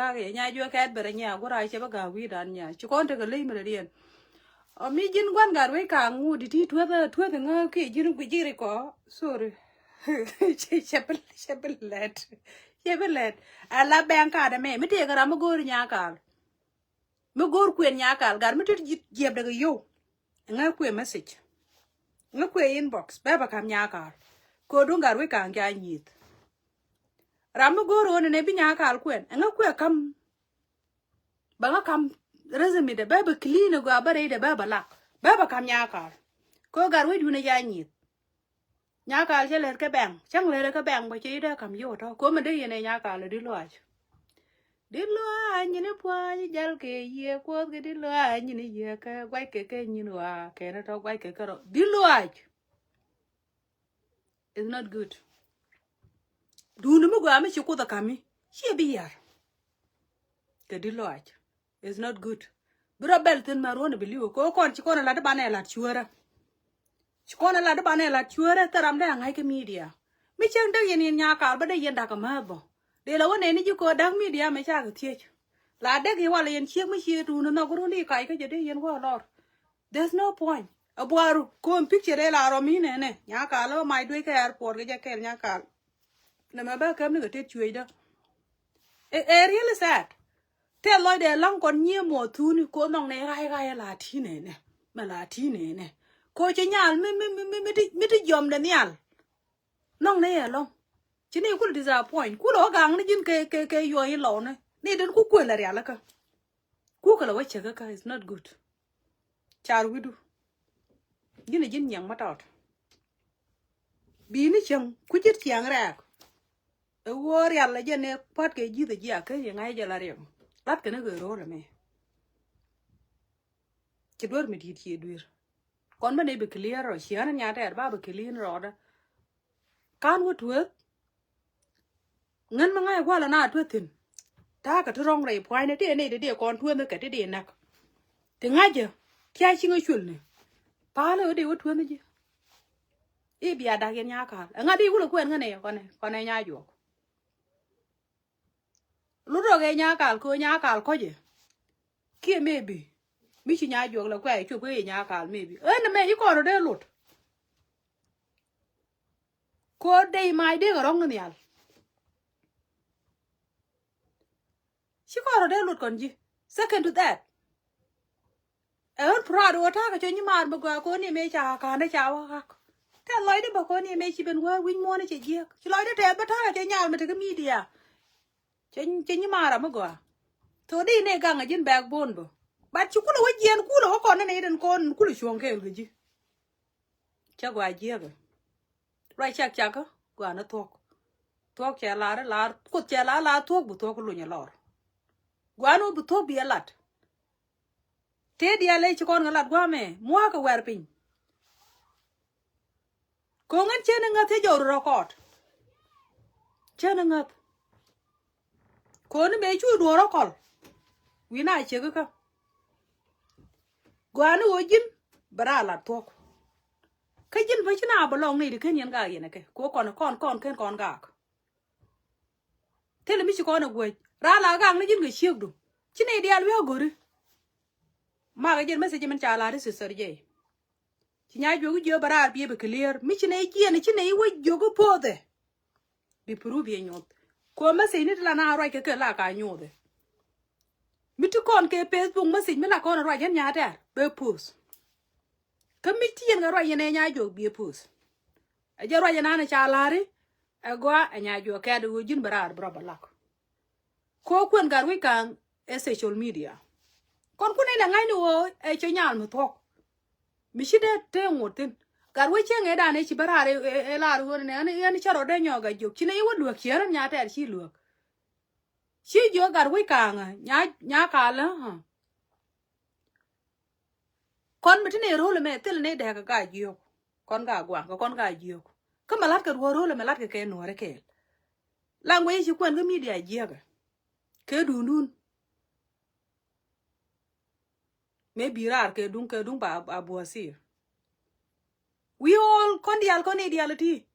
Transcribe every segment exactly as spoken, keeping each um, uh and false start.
Kak yɛ nya juɛ kɛt bɛ rɛ nya gura cɛ bä ga̱a̱ wi̱i̱ dan nya ci kɔn tekɛ ley mi rɛ diɛn. Ɔ mi ji̱n gua̱n gat wec ka̱a̱ŋ ŋut di ti tuäthä tuäthä ŋä kiɛ ji̱n guic ji̱ ri kɔ. Sorry. Cɛ bi cɛ bi lɛt cɛ bi lɛt. Ala bɛŋ ka̱a̱t ɛmɛ mi tëëkɛ ram mi go̱o̱ri nyakal. Mi go̱o̱r kuën nyakal gat mi ti jiɛpdɛ kɛ yow. Ŋä kuɛ message. Ŋä kuɛ inbox bɛ bɛ ka̱m nyakal. Ko̱ duŋ gat wec ka̱a̱ŋ ca nyieth. Ram mi go̱o̱r ɣöö nɛnɛ bi nyakal kuɛn ɛŋä kuɛ ka̱m. Bɛ ŋä ka̱m resume dɛ bɛ bɛ clean ɛ gɔaa bä rɛy dɛ bɛ bɛ lak bɛ bɛ ka̱m nyakal. Kɛ ɣöö gat wecdun ɛ ca nyieth. Nyakal cä lɛr kä bɛŋ cäŋ lɛr kä bɛŋ bä cɛ idɛ ka̱m yio̱w tɔ ko̱mɛ dee yɛn ɛ nyakal ɛ di luaac. Di luaac nyini pua̱a̱ny jal kɛ yiëë kuɔth kɛ di luaac nyini yiëë kɛ guac kɛ kɛ nyin ɣɔaa kɛn tɔ guac kɛ kɛ rɔ di luaac. It's not good. Duuni mi gɔaa mi ci kuoth a kami ciɛ bi yar. Kɛ di lɔac. It's not good. Bi rɔ bɛl thin ma ruɔn bi liw ko kɔn ci kɔn a lat di banɛ lat cuɛrɛ. Ci kɔn a lat di banɛ lat cuɛrɛ thɛ ram dɛ a ŋa̱c kɛ media. Mi cieŋ dek yɛn yɛn nyakal bä dee yɛn dak a määth bɔ. Dee la wä nɛni ji̱ ko dak media mɛ cakɛ thiec. La dek yi wal yɛn ciek mi ciek duuni nhɔk run di kac kä jɛ dee yɛn wä lɔr. There's no point. A buar kom picture de la rɔ mi nɛnɛ nyakal ɔ mac duec kä airport kɛ jɛ kɛl nyakal. Nɛ mɛ bä käm ni kɛ tet cuecdä. Ɛ really sad. Tɛth lɔcdɛ laŋ kɔn nyiee muɔ thuni ko nhɔk nɛ ɣa̱c ɣa̱c la ti nɛnɛ mɛ la ti nɛnɛ. Ko cɛ nyal mi mi mi mi ti jiɔmdɛ nhial. Nhɔk nɛ yɛ lɔŋ ci ni kul disappoint kul ɔ gaŋ ni ji̱n kɛ kɛ kɛ yuɔy in lɔw ni ni den ku kuël a rialikä. Kukɛ lɛ wä cäkä kä is not good. Car wi̱du. Ji̱n a ji̱n nyiɛŋ ma tɔt. Bi̱i̱ni cäŋ ku ji̱t ciaŋ rɛɛk. Ɛ ɣöö rial a jɛ nɛ pua̱t kɛ ji̱th a ji̱ a kä yɛ ŋa̱c jɛ la riɛm. Lat kɛn a ɣöö ro̱o̱l ɛmɛ. Ci duer mi di̱i̱t ci duer. Kɔn bä nɛ bi clear rɔ cia̱n in nya tɛɛr ba bi clear rɔɔdä. Kan wä tueth. Ŋän mi ŋa̱c gua̱l ana tueth thi̱n. Ta̱a̱ kɛ ti rɔ̱ŋ rɛy pua̱nyni ti ɛ nɛy ti di kɔn tueth ni kɛ ti di näk. Ti ŋa̱cä kia̱ ciŋä cuël ni. Pa̱a̱l ɛ wä di wä tueth ni ji̱. I̱ bia dak yɛn nyakal ɛ ŋa̱t di wulɛ kuɛn ŋän ɛ kɔnɛ kɔnɛ nya juɔk. Lut rɔ kɛ nyakal kɛ nyakal kɔcɛ. Kiɛ maybe mi ci nya juɔk lɛ kuɛ cup kɛ nyakal maybe ɛn mɛ ci kɔn rɔ dee lut. Ko dee mac dee kɛ rɔ̱ŋ nhial. Ci kɔn rɔ dee lut kɔn ji̱. Second to that. Ɛ ɣän proud wä ta̱a̱ kɛ cɛ nyimaar mi gɔaa ko̱n ni mëë ca ka̱n dee ca wä kak. Tɛth lɔcdä bä ko̱n ni mëë ci ben wä wi̱c muɔ̱ɔ̱n cɛ jiäk ci lɔcdä tɛth bä ta̱a̱ kɛ cɛ nyal mi tekɛ media. Cɛ cɛ nyimaar mi gɔaa. Tho di ni gaŋ a ji̱n backbone bä. But ci kulɛ wä jiɛn kulɛ wä kɔn ni ni den kɔn kulɛ cuɔ̱ŋ kɛɛl kɛ ji̱. Cɛ gɔaa jiäkä. Ruac cak cakä gɔaa ni thuɔ̱k. Thuɔ̱k cɛ lar lar kuoth cɛ lar lar thuɔ̱k bi thuɔ̱k luny ɛ lɔr. Gɔaa ni wä bi thuɔ̱k bi ɛ lat. Tëë diaal ëë ci kɔn kɛ lat gua̱a̱mɛ mua̱a̱kɛ wɛr piny. Ko̱ŋ ɛn cien ŋäth cä jɔw rɔ kɔɔt. Cien ŋäth. Ko̱ni mëë cu duɔ̱ɔ̱r rɔ kɔl. Wi̱na ciek kä. Gɔaa ni ɣöö ji̱n bɛ raar lat thuɔ̱k. Kä ji̱n bä ci na bä lɔŋ ni di ken yɛn ka yɛn kɛ ko kɔn kɔn kɔn ken kɔn gaak. Thilɛ mi ci kɔn ɛ guec raa la gaŋ ni ji̱n kɛ ciekdu. Ci nɛy diaal wi̱i̱ a go̱ri. Makɛ ji̱n message min ca la̱r i̱ sister Jay. Ci nya jiök i̱ jiök bɛ raar biɛ bɛ clear mi ci nɛy jiɛn ci nɛy wä jiök i̱ pothɛ. Bi proof biɛ nyoth. Kuɔ message ni ti la na ruac kɛ kɛ la ka nyothɛ. Mi ti kɔn kɛ Facebook message mi la kɔn ruac ɛn nya tɛr bɛ post. Kä mi ti yɛn kɛ ruac yɛn ɛ nya jiök biɛ post. Ɛ jɛ ruac ɛn an ca la̱ri. Ɛ gɔaa ɛ nya jiök kɛt ɛ ɣöö ji̱n bɛ raar bi rɔ bɛ lak. Ko kuɛn gat wec ka̱a̱ŋ ɛ social media. Kɔn kun inɛ ŋa̱cni ɣöö ɛ cɛ nyal mi thuɔ̱k. Mi ci dee te ŋot thi̱n gat wec cieŋ ëëdan ëë ci bä raar ëë lar ɣöö nɛ ɣän cä rɔ dee nyɔɔk a jiök ci nɛ i̱ wä luäk ciɛ rän nya tɛɛr ci luäk. Ci jiök gat wec ka̱a̱ŋä nya nya kalä. Kɔn mi ti ni ro̱l ɛmɛ thil ni dɛɛk kä gaa jiök. Kɔn gaa gua̱a̱ŋ kä kɔn gaa jiök. Kä mɛ la̱t kɛ ruɔ̱ɔ̱r ro̱l ɛmɛ la̱t kɛ kɛ nuɔ̱ɔ̱rɛ kɛɛl. Language ci kuɛn kä media jiäkä. Kɛ duundun. Mëë bi raar kɛ duŋ kɛ duŋ ba a buɔ̱ɔ̱sir. We all kɔn diaal kɔn i̱ diaal iti.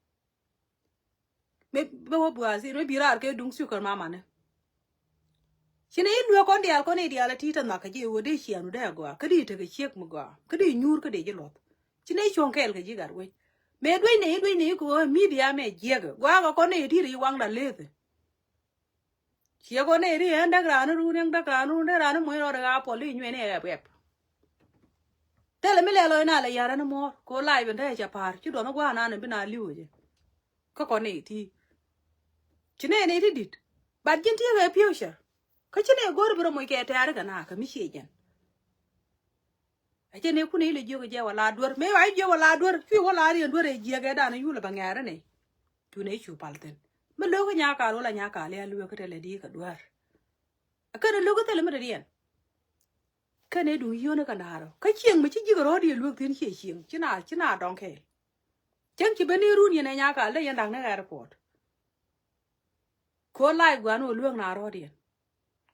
Mëë bä wä buɔ̱ɔ̱sir mëë bi raar kɛ duŋ sugar mama ni. Ci nɛ i̱ lueek kɔn diaal, kɔn i̱ diaal ɛ ti te nhɔk kɛ ji̱ ɣöö dee ciɛɛŋdu dee gɔaa, kä di tekɛ ciek mi gɔaa, kä di nyuur kä di ji̱ luɔth. Ci nɛ i̱ cuɔ̱ŋ kɛɛl kɛ ji̱ Gatwec. Mëë duec nɛ i̱, duec nɛ i̱ kɛ ɣöö media mɛ jiɛkɛ. Gɔaa kɛ kɔn nɛ i̱ ti ri i̱ waŋda leth. Ciɛ kɔn nɛ i̱ ri ɛn däk raan run, ɛn däk raan run, dee raan muɔ̱c rɔɔdɛ ɣaa puɔl i̱ nyuɛn i̱ ɛp ɛp. Thilɛ mi lɛl ɣöö na lɛ ya̱r ɛn muɔ̱ɔ̱r, kɛ ɣöö live ɛn te cɛ pa̱a̱r, ci duɔth mi gua̱a̱r naan ɛn bi na li̱w ɛ jɛ. Kä kɔn nɛ i̱ ti. Ci nɛ nɛ i̱ ti di̱t. But ji̱n ti kɛ future. Kä ci nɛ go̱o̱r bi rɔ moc kɛ tɛ̈ri kɛ na kɛ mi ciɛ jɛn. A cɛ nɛ kun i̱ lɛ jiök jɛ wä la duer. Mëë wa i̱ jiök wä la duer. Cuɛ wä la riɛn duer ɛ jiäk ɛ dan i̱ yul ɛ bä ŋɛ̈r ni. Cu nɛ cu pal thi̱n. Mi lo̱k kä nyakal wä la nyakal i̱ a lueek kä tɛlɛ di kɛ duer. A kɛn i̱ lo̱k kä thilɛ mi dee riɛn. Kɛn i̱ duŋ yio̱n i̱ kɛ la̱r ɔ. Kä cieŋ mi ci ji̱k rɔ̱ɔ̱d i̱ lueek thi̱n ciɛ cieŋ. Ci na, ci na dɔŋ kɛɛl. Cäŋ ci ben i̱ run yɛn ɛ nyakal dee yɛn da̱k ni airport. Ko̱ live gua̱a̱r ni wä lueek na rɔ̱ɔ̱diɛn.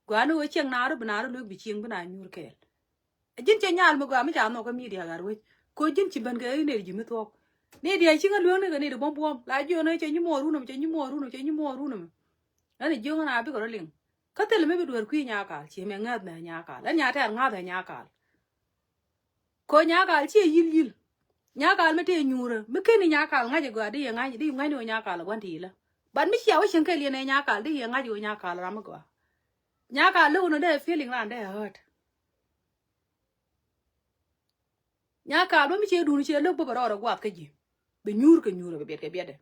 Gua̱a̱r ni wä cieŋ na rɔ̱ bi na rɔ̱ lueek bi cieŋ bi na nyuur kɛɛl. Ɛ ji̱n cɛ nyal mi gɔaa mi ca nhɔk kä media Gatwec. Ko̱ ji̱n ci ben kɛ i̱ nɛy ji̱ mi thuɔ̱k. Nɛy diaal ci ŋä lueek ni kɛ nɛy di buɔ̱m buɔ̱m. La jiɔn ɛ cɛ nyi muɔɔr runum, cɛ nyi muɔɔr runum, cɛ nyi muɔɔr runum. Ɛn ɛ jiɔn ɛ na bikɛ rɔ liŋ. Kä thilɛ mi bi dueer kui̱ nyakal. Ciɛ mɛ ŋäth mɛ nyakal. Ɛn nya tɛɛr ŋa̱th ɛ nyakal. Ko̱ nyakal ciɛ yil yil. Nyakal mi tëë nyuurä mi keni nyakal ŋa̱c ɛ gɔaa di yɛ ŋa̱c di ŋa̱c ni wä nyakal ɛ gua̱n ti yilä. But mi cia wä cieŋ kɛl yɛn ɛ nyakal di yɛ ŋa̱c wä nyakal ram mi gɔaa. Nyakal lo̱k ni dee feeling ran dee hurt. Nyakal bä mi ciɛ duun ciɛ lo̱k bä bɛ rɔɔdɛ guath kä ji̱. Bɛ nyuur kɛ nyuurä bɛ biɛt kɛ biɛtdɛ.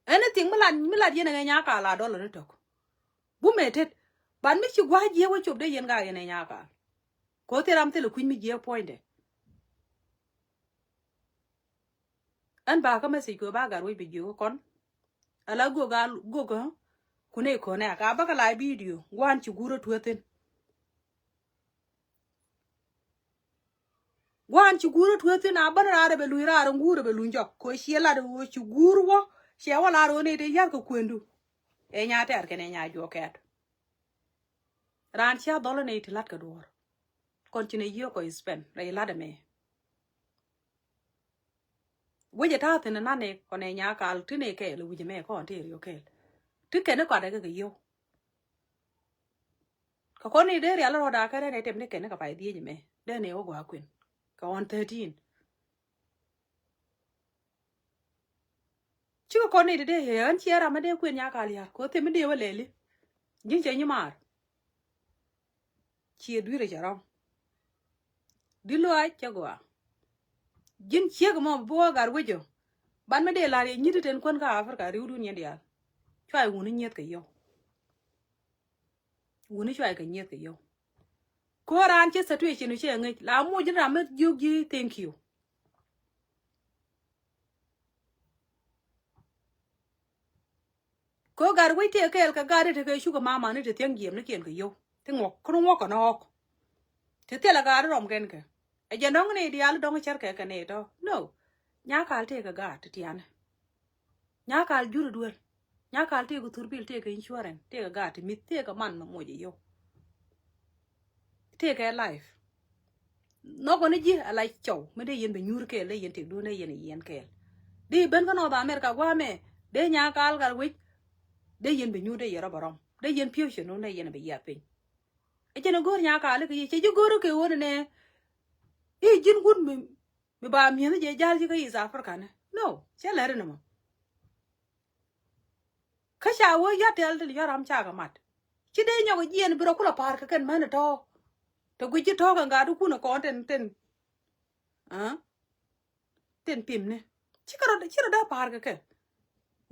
Anything mi lat mi lat yɛn ɛ ŋɛ nyakal a dɔlɔ ni tɔk. Bumɛ tet. Ban mi ci gua̱a̱c jiɛ wä cop dee yɛn ka yɛn ɛ nyakal. Ko̱ thil ram thil kui̱ny mi jiɛ puɔ̱nydɛ. Ɛn ba kä message kɛ ba Gatwec bi jiök kɔn. Ala gök a gök ɛ kun ɛ kɔn ɛ ka bä kä la video gua̱a̱n ci guur ɛ tuɛ thin. Gua̱a̱n ci guur ɛ tueeth thin a bän raar ɛ bɛ luny raar ɛ ŋuur ɛ bɛ luny jɔk. Kɛ ciɛ lat ɛ ɣöö ci guur wä ciɛ wä lar ɣöö nɛy ti ya̱r kɛ kuëndu. Ɛ nya tɛ̈r kɛn ɛ nya juɔk kɛɛt. Raan cia dhɔl ɛ nɛy ti la̱t kɛ duɔ̱ɔ̱r. Kɔn ci nɛ yiëë kɔ i̱ spɛn rɛy la̱t ɛmɛ. Wec ɛ ta̱a̱ thi̱n ɛ na̱n ɛ kɔn ɛ nyakal ti nɛ kɛɛl ɛ wi̱c ɛmɛ kɔn tëë riɔ̱ kɛɛl. Ti kɛn ɛ kɔat ɛ kɛ kɛ yio̱w. Kɛ kɔn ni dee rial rɔɔda kɛ rɛn ɛ tɛm ni kɛn ni kɛ pay dhiec mɛ dee ni wä gɔaa kuën kɛ ɣɔn thirteen. Cikɛ kɔn ni dee dee ɣän ciɛ ram mi dee kuën nyakal ya̱r kɛ ɣöö thim mi dee wä lɛli. Ji̱n cɛ nyi maar. Ciɛ dui̱rɛ cɛ rɔ̱ŋ. Di luaac cɛ gɔaa. Ji̱n ciek mɔ bi wä gat wecä. Ban mi dee la̱r yɛ nyi̱t i̱ ten kuän kä Africa ri̱wdun yɛn diaal. Cuay wuni nyieth kɛ yio̱w. Wuni cuay kɛ nyieth kɛ yio̱w. Ko̱ raan cɛ situation cɛ ŋäc la muc ni ram mi jiök ji̱ thank you. Kɛ ɣöö gat wec tëë kɛɛl kɛ gat i̱ tekɛ cukɛ mamani te thiäŋ jiɛmnikiɛn kɛ yio̱w ti ŋuɔk kä ŋuɔk kɛ nɔɔk. Ti thilɛ gat i̱ rɔm kɛn kɛ ɛ jɛ dɔ̱ŋ ni diaal i̱ dɔ̱ŋ i̱ cärkɛ kɛ ni tɔ̱. No. Nyakal tëë kɛ gat ti tianɛ. Nyakal jur i̱ duel. Nyakal tëë kɛ thurbil tëë kɛ insurance tëë kɛ gat ti mi̱th tëë kɛ man mɛ moc i̱ yio̱w. Tëëkɛ life. Nhɔkɔ ni ji̱ ala cɔw mi dee yɛn bɛ nyuur kɛɛl dee yɛn tëkduun dee yɛn yiɛn kɛɛl. Dee ben kä North America gua̱a̱mɛ dee nyakal gat wec. Dee yɛn bɛ nyuur dee yɛn rɔ bɛ rɔm dee yɛn pi̱w cɛ nuun dee yɛn bɛ yiath piny. Ɛ cɛn ɛ go̱o̱r nyakal i̱ kɛ yiëë cɛ ji̱ go̱o̱r kɛ ɣöö nɛ i̱ ji̱n wut mi ba mi̱eth jɛ ja̱l ji̱ kä East Africa ni. No cɛ lɛr inɛ mɔ. Kä ca wee yɔ̱t tɛl tin yɔ̱t ram cakɛ mat. Ci dee nyɔk jiɛn bi rɔ kulɛ pa̱a̱r kɛ kɛn män tɔ̱. Te guic ji̱ tɔ̱ kɛ ŋa̱t ikun ɛ kɔn tin tin. Tin pimni ci kɛ rɔ ci rɔ dee pa̱a̱r kɛ kɛ.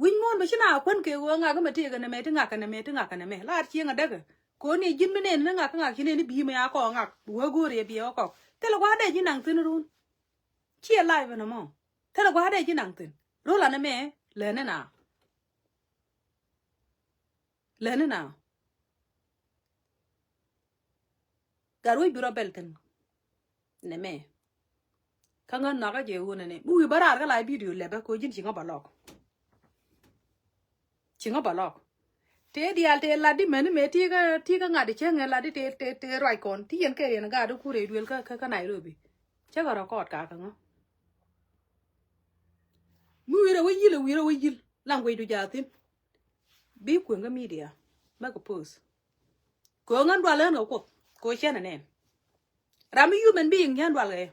Wi̱c muɔ̱ɔ̱n bɛ ci na kuän kɛ ɣöö ŋak mɛ tëëkɛ nɛmɛ ti ŋak kɛ nɛmɛ ti ŋak kɛ nɛmɛ laar cieŋ ɛ däkɛ. Kɛ ɣöö ni ji̱n mi nɛn ni ŋak kä ŋak ci nɛn i̱ bi̱i̱ mɛ ya kɔɔk ŋak bi wee go̱o̱r yɛ biɛ wä kɔk. Thilɛ gua̱a̱r dee ji̱ naŋ thi̱n run. Ciɛ live ɛn ɛmɔ. Thilɛ gua̱a̱r dee ji̱ naŋ thi̱n. Ro̱l anɛ mɛ lɛn ɛn a. Lɛn ɛn a. Gat wec bi rɔ bɛl thi̱n. Nɛ mɛ. Kä ŋän nhɔakä jɛ ɣöö nɛ nɛ mi wi̱i̱ bä raar kä la video lɛpɛ kɛ ɣöö ji̱n ci ŋä bä lɔk. Ci ŋä bä lɔk. Tëë diaal tëë lat di mɛni mëë ti kä ti kä ŋa̱t di cäŋ ɛ lat di tëë tëë tëë ruac kɔn ti yɛn kɛ yɛn gaat di kur ɛ duël kä kä Nairobi. Cä kɛ rɔ kɔɔt ka kä ŋä. Mi wi̱rɛ wä yi̱l ɛ wi̱rɛ wä yi̱l language du jaa thi̱n. Bi kueŋ kä media, make a post. Kɛ ɣän dual ɣän kɛ Kuoth, kɛ ɣän cɛn ɛ nɛn. Ram mi human being cɛn dual kɛ.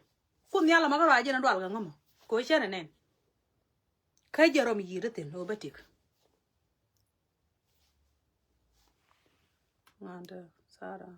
Kuoth Nhial ɛmɔ kä ruac jɛn ɛ dual kɛ ŋämɔ, kɛ ɣän cɛn ɛ nɛn. Kä jɛ rɔm yi̱i̱t ɛ thi̱n ɣöö bä tiek. Ŋa̱ndɛ Sara.